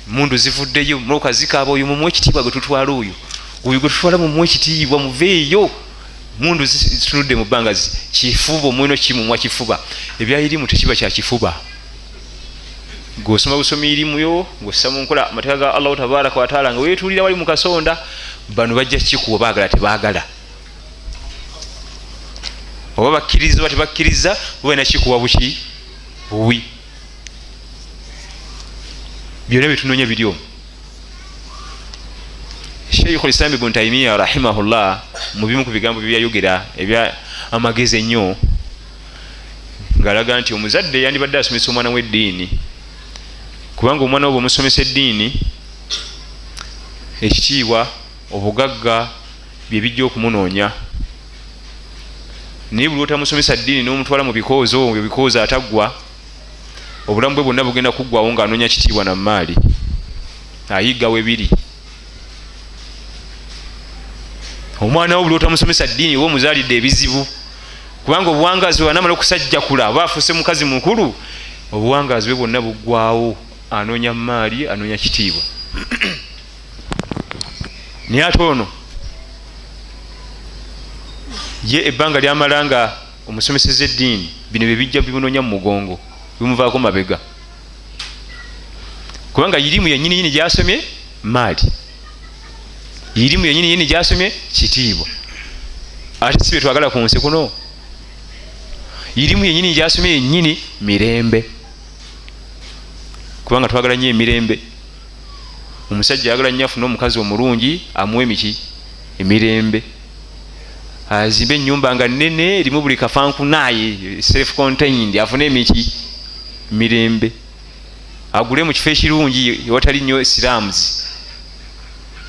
mundu zivuddeyo muloka zikaaba, oyo mumuwe ekitiibwa gwe tutwala, oyo oyo gwe tutwala mumuwe ekitiibwa, muveeyo. Mundu zitunudde mu bbanga, kifuba omwino kimumwa kifuba. Ebya irimu tekiba kya kifuba, gweosoma busomi irimuyo ng'ossa mu nkola amateeka ga Allahu tabaraka wataala, nga weetuulira wali mu kasonda, bano bajja kikuwa baagala tebaagala, oba bakkiriza oba tebakkiriza, bo balina kikuwa buki buwi. Byonna byetunoonya biri omwo. Sheikh Islam Ibn Taymiyyah rahimahullah mu bimu ku bigambo byeyayogera ebya amagezi ennyo, ng'alaga nti omuzadde yandibadde asomesa omwana w'eddiini, kubanga omwana we bw'omusomesa eddiini, ekitiibwa, obugagga bye bijja okumunoonya. Naye buli lw'otamusomesa ddiini n'omutwala mu bikoozo, ebyo bikoozo ataggwa, Obulamu bwe bwonna bugenda kuggwawo ng'anoonya kitiibwa na maali, ayiga we biri. Omwana wo buli otamusomesa ddiini oba omuzaalidde ebizibu, kubanga obuwangaazi bwe anamala okusajjakula oba afuuse mukazi mukulu, obuwangaazi bwe bwonna buggwawo, anoonya maali, anoonya kitiibwa. Naye ate ono ye ebbanga lyamala nga omusomeseza eddiini, bino bye bijja bimunoonya mu mugongo, bimuvaako mabega, kubanga irimu yennyini nyini gyasomye maali, irimu yennyini nyini gyasomye kitiibwa, ate si bye twagala ku nsi kuno. Irimu yennyini gyasomye yennyini mirembe, kubanga twagala nnyo emirembe. Omusajja ayagala nnyo afune omukazi omulungi amuwe emiki emirembe, azimbe ennyumba nga nnene erimu buli kafankunaaye self contained, afune emiki mirembe, agule mu kifo ekirungi ewatali nnyo slums.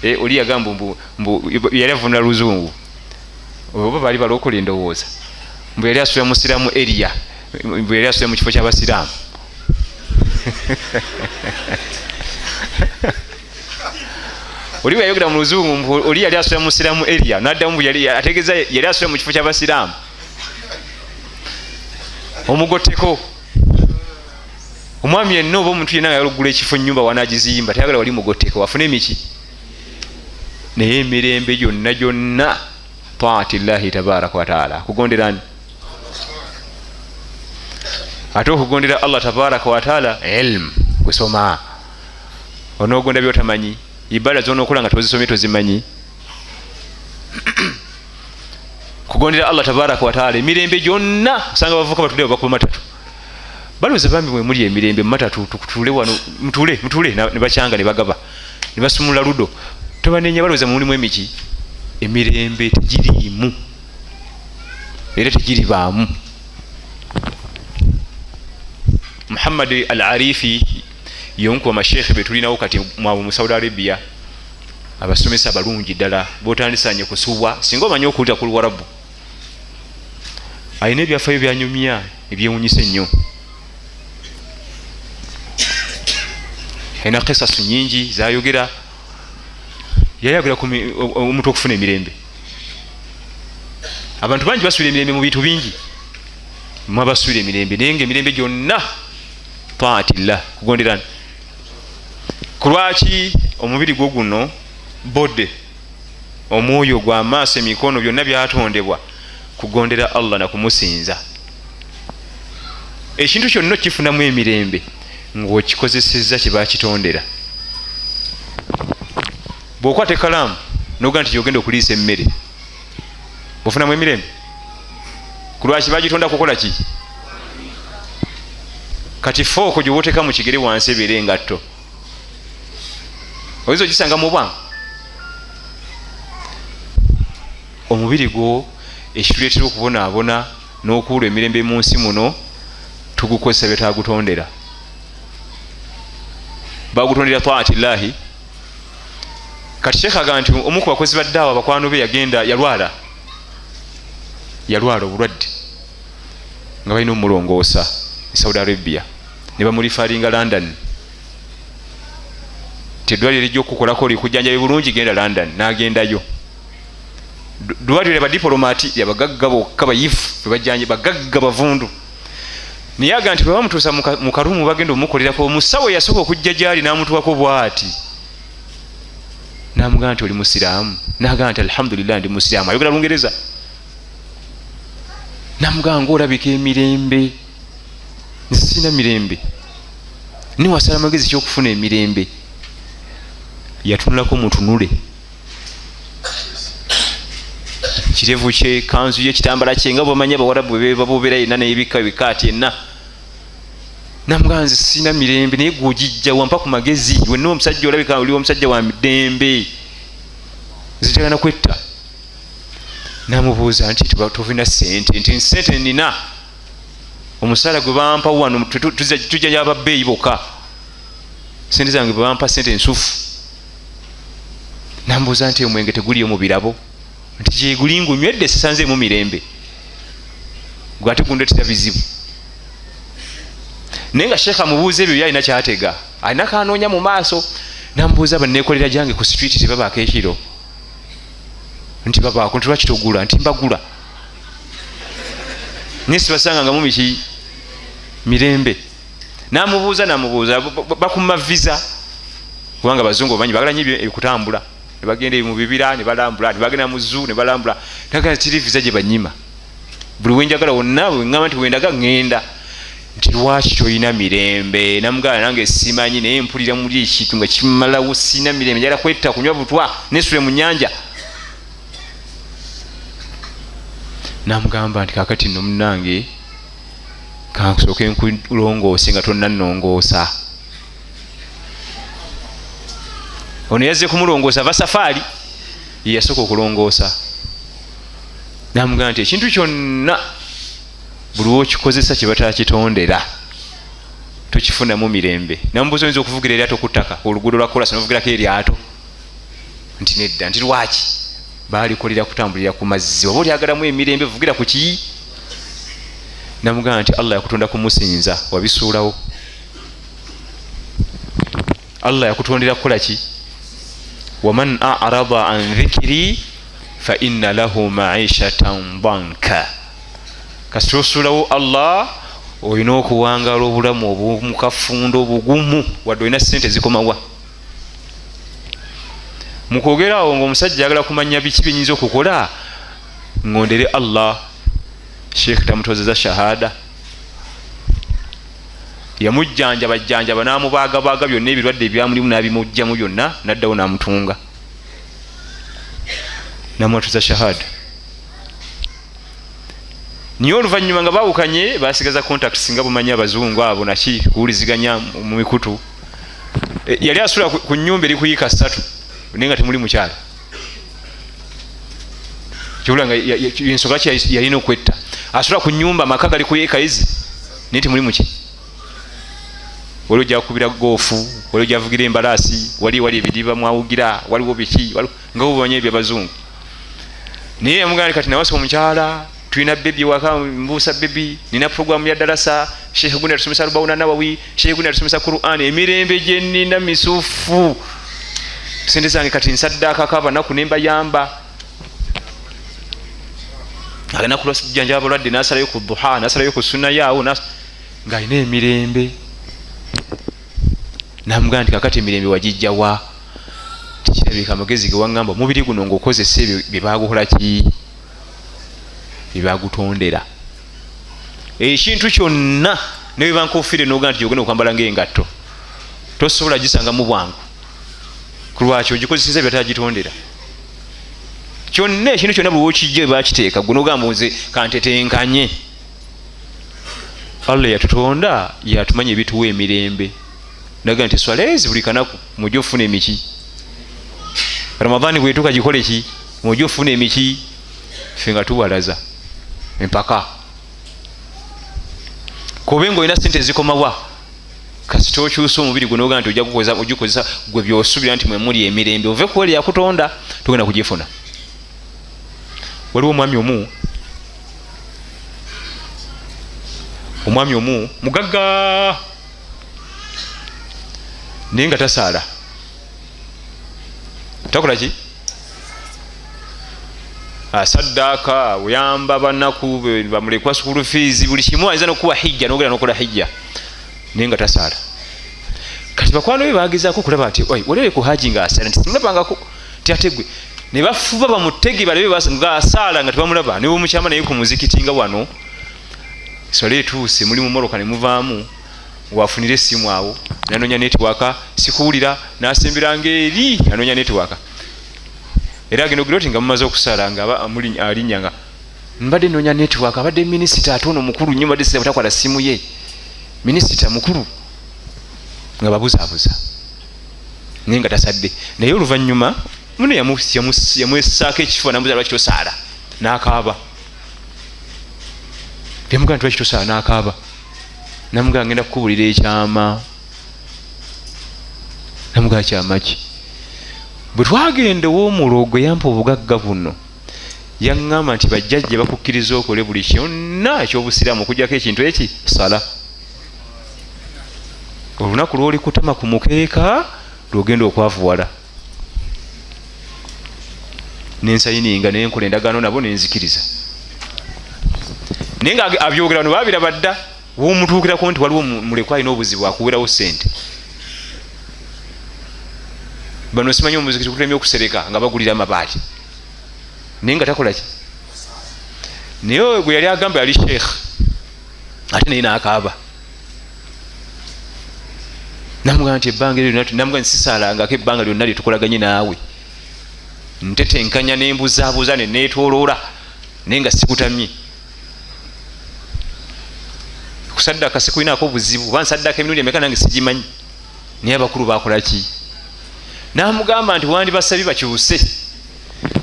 Oli yagamba mbu yali avunula luzungu, oba baali balokola endowooza, mbu yali asula mu siramu area, mbu yali asula mu kifo ky'abasiraamu. Oli bwe yayogera mu luzungu mbu oli yali asula mu siramu area, n'addamu mbu yali ategeeza yali asula mu kifo ky'abasiraamu. Omugotteko omwami yenna oba omuntu yenna ayagala okugula ekifo ennyumba wanaagizimba, tayagala wali mugotteko, afune emiki. Naye emirembe gyonna gyonna taati llahi tabaraka wataala, kugonderani ate okugondera Allah tabaraka wataala ilmu, kusoma. Onoogonda byotamanyi, ibada zonookola nga tozisomye tozimanyi. Kugondera Allah tabaraka wataala emirembe gyonna. Osanga abavubuka batudde bakuba matatu, balowooza bambi mwe muli emirembe matatu, tutuule wano, mutuule mutuule, ne bakyanga ne bagaba ne basumula ludo, tobanenya, balowooza mulimu emiki. Emirembe tegiriimu era tegiribaamu. Muhammad Al-Arifi y'omu ku bamashekhe be tulinawo kati mwabo mu Saudi Arabia, abasomesa abalungi ddala b'otandisanye kusubwa singa omanyi okuwulira ku Luwarabu. Alina ebyafaayo byanyumya ebyewunyisa ennyo, alina kisasu nyingi zayogera. Yayogera ku omuntu okufuna emirembe. Abantu bangi basuubira emirembe mu bintu bingi, mwabasuubira emirembe, naye nga emirembe gyonna taatillah, kugonderani. Kulwaki omubiri gwo guno, bode, omwoyo gw'amaaso, emikono, byonna byatondebwa kugondera Allah na kumusinza. Ekintu kyonna okifunamu emirembe ng'okikozesezza kye bakitondera. Bw'okwata ekkalaamu n'ogamba nti gy'ogenda okuliisa emmere, ofunamu emirembe? Kulwaki bagitonda kukola ki? Kati fooko gy'oba oteeka mu kigere wansi ebeere engatto, oyinza ogisanga mu bwangu. Omubiri gwo ekituleetera okubonaabona n'okuwulwa emirembe mu nsi muno, tugukozesa bye twagutondera. Bagutondera taati llahi. Kati Sheikh agamba nti omu ku bakozi ba ddaawa bakwano be yagenda yalwala obulwadde nga balina omulongoosa e Saudi Arabia, ne bamulifaringa London nti eddwaliro lijja okukukolako likujjanjabe bulungi, genda London. N'agendayo, ddwaliro lya badipolomati lyabagagga bokka, bayivu bebajjanje, bagagga bavundu. Naye agamba nti bwe bamutuusa mu karumu bagenda omukolerako, omusawo yasooka okujja gy'ali n'amutuwako bw'ati, n'amugamba nti oli musiraamu? N'agamba nti alhamdulillah ndi musiraamu, ayogera Lungereza. N'amugamba ng'olabika emirembe, nze sirina mirembe, niwasala amagezi ky'okufuna emirembe. Yatunulako mutunule, kirevu kye, kanzu ye, kitambala kye, nga bw'omanyi abawarabu bwe baboobera yenna n'ebikka ebikaati yenna. Namugamba nze sirina mirembe, naye gwe ogijja wampa ku magezi, wenna omusajja olabika oli omusajja wa mirembe, nze njagala kwetta. Namubuuza nti tolina ssente? Nti ssente nnina, omusaala gwe bampa wano tujja ababbeeyi bokka, ssente zange bwe bampa ssente nsufu. Nambuuza nti omwenge teguliyo mu birabo? Nti gyeguli ngunywedde sisanzeemu mirembe, gwe ate gundeetera bizibu. Naye nga sheekha amubuuza ebyo yalina kyatega, alina kanoonya mu maaso. Namubuuza, banneekolera gyange ku street tebabaako ekiro? Nti babaako. Nti lwaki togula? Nti mbagula naye sibasangangamu miki mirembe. Namubuuza bakuma visa, kubanga abazungu bamanyi bagala nnyo ekutambula, ne bagenda mu bibira ne balambula, ne bagenda mu zoo ne balambula. Nagamba tiri visa gye banyima, buli wenjagala wonna weŋŋamba nti wendaga ŋŋenda. Nti lwaki toyina mirembe? Namugamba nange simanyi, naye mpulira muli ekintu nga kimalawo, sina mirembe, njagala kwetta kunywa butwa nesule mu nnyanja. Namugamba nti kakati nno munnange kankusooke nkulongoose nga tonnannongoosa. Ono yazze kumulongoosa ava safaari, ye yasooka okulongoosa. Namugamba nti ekintu kyonna buli wokikozesa kye batakitondera tokifunamu mirembe. Namubuuza oyinza okuvugira eryato ku ttaka, oluguudo lwa kolasi novugirako eryato? Nti nedda. Nti lwaki? Baalikolera kutambulira ku mazzi, oba olyagalamu emirembe vugira ku ki? Namugamba nti Allah yakutonda kumusinza, wabisuulawo. Allah yakutondera kukola ki? Waman arada an dhikri fa inna lahu maishatan danka. Kasita osuulawo Allah olina okuwangaala obulamu obumukafundo obugumu, wadde olina sente zikomawa. Mukwogera awo ngaomusajja ayagala kumanya biki byenyinza okukola ngondere Allah. Sheikh tamutozeza shahada, yamujjanjaba jjanjaba n'amubaagabaga byonna ebirwadde ebyamulimu n'abimugjamu byonna, n'addawo n'amutunga n'amwatuza shahada. Niye oluvannyuma nga baawukanye basigaza contacts nga bumanyi abazungu abo naki kuwuliziganya mu mikutu. Yali asula ku nnyumba eri kuyiika 3 naye nga temuli mukyala. Kyobula nga ensonga ki yalina okwetta, asula ku nnyumba amaka gali kuyiika izi naye temuli muki. Waliwo gyakubira goofu, waliwo gyavugira embalaasi, wali ebidiba mwawugira, waliwo biki nga bumanyi ebyabazungu. Naye yamugamba kati nawasa omukyala, tulina bebi waka, mbuusa bebi, nina programu ya darasa, Sheikh Gundi atusomesa Arubauna Nawawi, Sheikh Gundi atusomesa Quran, emirembe gye nnina misufu, sente zange kati nsaddaakako abanaku ne mbayamba. Agenda kulwajjanjaba abalwadde n'asalayo ku duha, n'asalayo ku sunna yaawo, ng'alina emirembe. Namugamba nti kakati emirembe wagijjawa? Tikirabika amagezi ge waŋŋamba, omubiri guno ng'okozesa ebyo bye baagukola ki, bye baagutondera. Ekintu kyonna ne bwe bankofiire n'ogamba nti ogenda okwambala ng'engatto, tosobola gisangamu bwangu. Ku lwaki ogikozeseza bye batagitondera? Kyonna ekintu kyonna buli wokijja bwe bakiteeka, gwe n'ogamba nze kantetenkanye. Allah yatutonda yatumanya ebituwa emirembe. Naga nti swala ezi buli kanaku mujje ofuna emiki, Ramadhani bwetuuka gikole ki, mujje ofuna emiki. Ffe nga tuwalaza empaka kobe ng'olina sente zikomawa, kasita okyusa omubiri gwe n'ogamba nti ojja kugikozesa gwe by'osuubira nti mwe muli emirembe, ove ku eri yakutonda togenda kugifuna. Waliwo omwami omu mugagga naye nga tasaala, takola ki, asaddaaka, oyamba banaku bamulekwa school fees, buli kimu, ayinza n'okuwa hijja n'ogenda n'okola hijja naye nga tasaala. Kati bakwano be bagezaako okulaba nti wali ku haji ng'asaala, nti simulabangako, nti ate gwe ne bafuba bamutege balabe ng'asaala nga tebamulaba, ne bwemukyama naye ku muzikiti nga wano swala etuuse muli mu mmotoka ne muvaamu, wafunira essimu awo nanoonya netiwaaka, sikuwulira, n'asembera ng'eri anoonya netiwaaka. Era agenda ogira oti nga mumaze okusaala nga alinnya nga mbadde noonya netiwaaka, abadde minisita ate ono mukulu nnyo, mbadde siraba takwata ssimu ye, minisita mukulu, nga babuzaabuza naye nga tasadde. Naye oluvannyuma muno yamwessaako ekifuba namubuuza lwaki tosaala, n'akaaba. Yamugamba nti lwaki tosaala, n'akaaba. Namugamba ngenda kukubulira ekyama. Namugamba kyama ki? Bwe twagenda ow'omulogo yampa obugagga buno, yaŋŋamba nti bajjajja bakukkiriza okole buli kyonna ekyobusiraamu okuggyako ekintu eki sala. Olunaku lwoli kutama ku mukeeka lwogenda okwavuwala. Nensayininga nenkola endagaano nabo nenzikiriza. Naye nga abyogera bano babiraba dda, womutuukirako nti waliwo mulekwa alina obuzibu akuwerawo sente. Bano simanyi omuzikiti kutulemye okusereka nga bagulira amabaati, naye nga takola ki. Naye gwe yali agamba yali sheikh, ate naye n'akaaba. Namugamba nti ebbanga eryo lyonna, namugamba nti sisaalangako ebbanga lyonna lye tukolaganye naawe, ntetenkanya nembuzaabuza ne neetooloola, naye nga sikutamye. Kusaddaka sikulinako obuzibu, oba nsaddaka emirundi emeka nange sigimanyi, naye abakulu bakola ki? Namugamba nti wandibasabye bakyuse,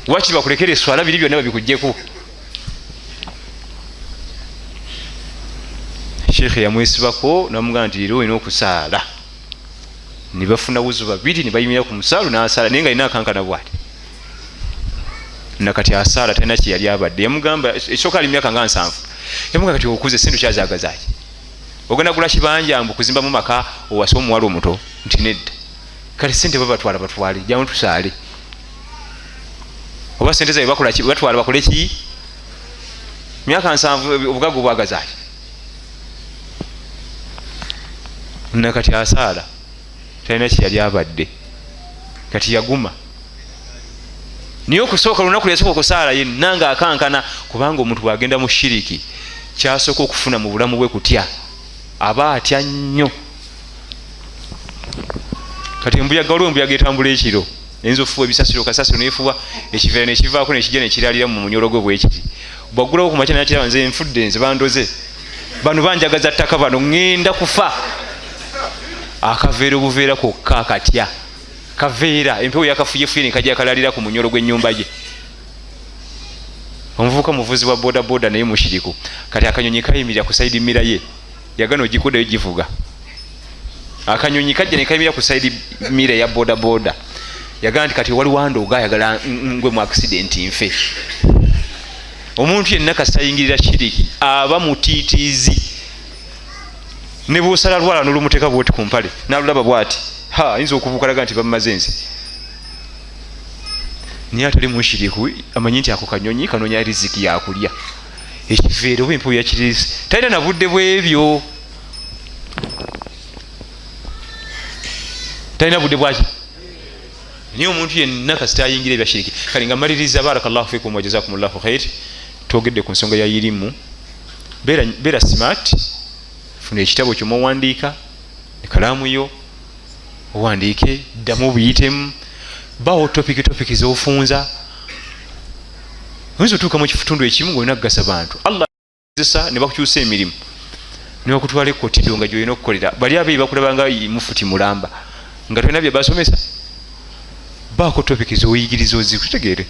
wakiri bakulekere eswala biri byonna babikuggyeko. Sheikh yamwesibako namugamba nti leero olina okusaala. Ne bafuna wuzu babiri ne bayimirira ku musaalu n'asaala, naye nga alina akankana bw'ati. Nakati asaala talina kye yali abadde. Yamugamba ekisooka ali myaka nga 70. Yamugamba kati okuze sente okyazagazaaki? Ogenda gula kibanja mbu kuzimbamu maka owase omuwala omuto? Nti nedda. Kale sente babatwala batwale, jangu tusaale. Oba sente zaabwe bakola ki? Batwala bakole ki? Myaka 70 obugagga obwagazaaki? Nakati asaala talina kye yali abadde. Kati yaguma. Naye okusooka olunaku lwe yasooka okusaala yenna ng'akankana, kubanga omuntu bw'agenda mu shiriki kyasooka okufuna mu bulamu bwe kutya, aba atya nnyo. Kati embuyaga, waliwo embuyaga etambula ekiro, eyinza okufuwa ebisasiro, kasasiro nefuwa ekiveera nekivaako nekijja nekiralira mu munyolo gwe bwekiti. Bw'aggulawo ku makya nakiraba, nze nfudde, nze bandoze, bano banjagaza ttaka, bano ŋŋenda kufa. Akaveera obuveera kwokka akatya kaveera, empewo yakafuyefuye nekajja kalalira ku munyolo gw'ennyumba ye. Omuvubuka muvuzi wa boda boda naye mushiriku. Kati akanyonyi kayimirira ku side mirror ye, yagana ogikuddayo givuga. Akanyonyi kajja ne kayimirira ku side mirror ya boda boda, yagamba nti kati waliwo andooga ayagala ngwe mu accident nfe. Omuntu yenna kasayingirira shiriki aba mutiitiizi, ne bw'osala lwala n'olumuteeka bw'oti ku mpale n'alulaba bw'ati, ha, ayinza okubuuka alaga nti bammaze nze. Naye atali mushiriku amanyi nti ako kanyonyi kanoonya riziki yakulya, ekiveera oba empewo yakiriisi, talina na budde bw'ebyo, talina budde bwaki. Naye omuntu yenna kasita ayingira ebya shiriki. Kale nga mmaliriza, barakallahu fikum wa jazakumullahu khair, twogedde ku nsonga ya irimu. Beera smart, funa ekitabo kyomuwandiika, ekalaamu yo owandiike, ddamu obuyitemu, bawo topic z'ofunza. Oyinza otuuka mu kitundu ekimu ng'olina kugasa bantu, Allah azisa ne bakukyusa emirimu ne bakutwala ekkotido nga gy'olina okukolera. Bali abeeyi bakulaba nga mufuti mulamba nga tolina bye basomesa. Baako topic z'oyigiriza ozikutegeere.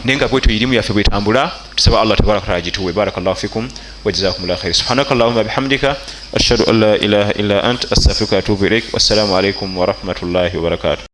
Naye nga bwetyo irimu yaffe bwetambula, tusaba Allah tabaraka wataala agituwe. Barakallahu fikum wa jazakumullahu khair. Subhanaka allahumma bihamdika ashhadu an la ilaha illa ant astaghfiruka wa atubu ilaik. Wassalamu alaikum wa rahmatullahi wa barakatuh.